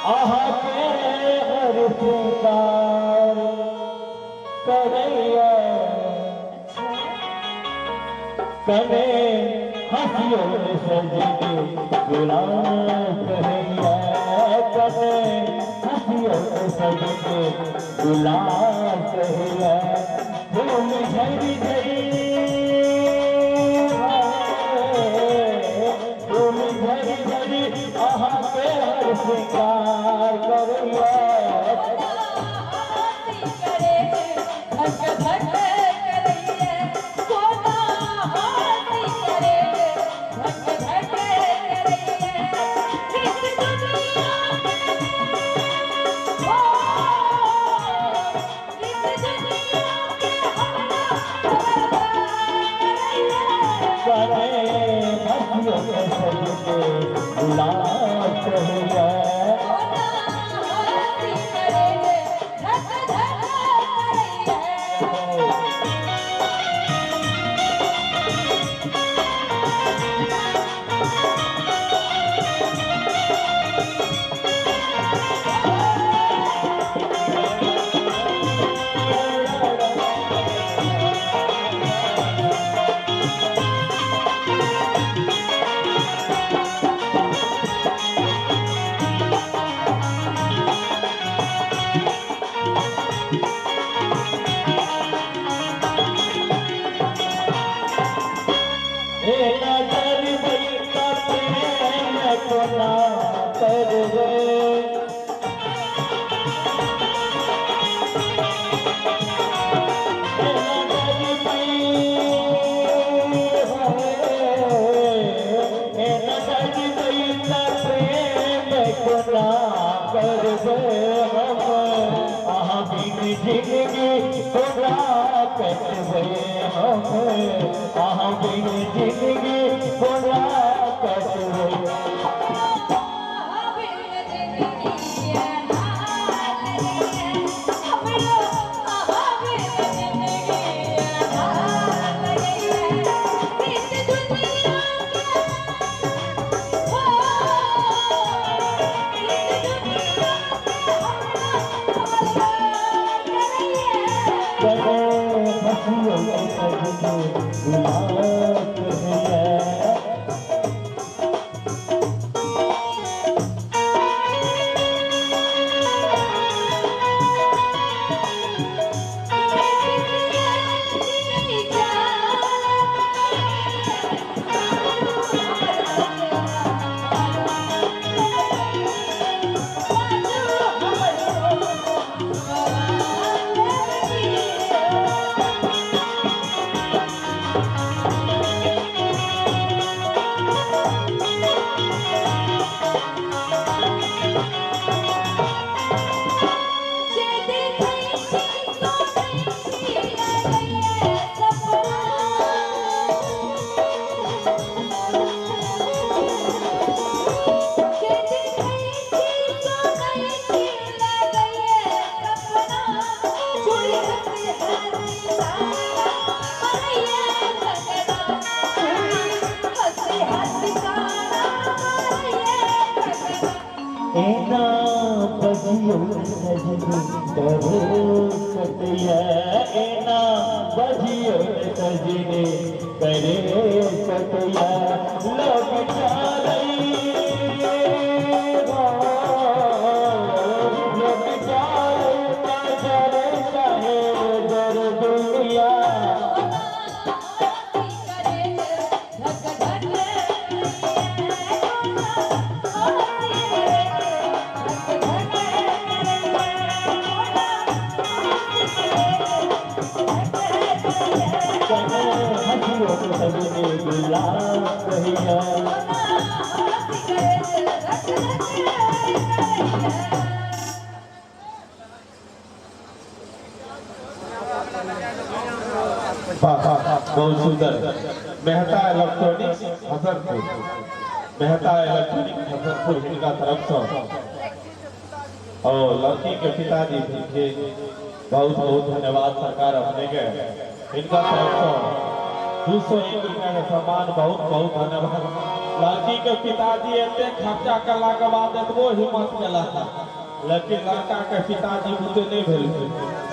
अहाँके हर श्रृंगार करैया। कने हंसियो सजनी गुलाम कहैया, कने हंसियो सजनी गुलाम कहैया। फूल झरी झरी, फूल झरी झरी अहाँके हर श्रृंगार करैया। कने हंसियो सजनी गुलाम कहैया। एना डरबै त प्रेम कोना करबै, एना डरबै, एना डरबै त प्रेम कोना करबै हम, अहाँ बिन जिंदगी कोना कटबै हम, अहाँ बिन जिंदगी कोना कटबै। कने हंसियो सजनी गुलाब कहैया। एना बजियो सजनी करे सकैया, एना बजियो सजनी करे सकैया। लोग चालै, लोग चालै जरे चाहे जर दुनिया। कने हंसियो सजनी गुलाब कहिया। वाह, बहुत सुंदर। मेहता इलेक्ट्रॉनिक्स हसनपुर, मेहता इलेक्ट्रॉनिक्स हसनपुर हिनका तरफ से और लड़की के पिताजी के बहुत बहुत धन्यवाद सरकार अपने के। हिनका तरफ से 201 रुपया के सम्मान, बहुत बहुत धन्यवाद। लड़की के पिताजी एते खर्चा करला के बाद एतबो हिम्मत केलक, लेकिन लड़का के पिताजी बुते नहीं भेल।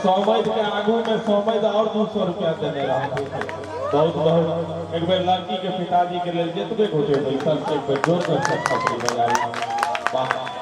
समैध के आगू में समैध और 200 रुपया देने रहथिन। बहुत बहुत एक बेर लड़की के पिताजी के लेल जतबे गोटे बैसल छै, एक बेर जोर से थपड़ी बजाई। वाह!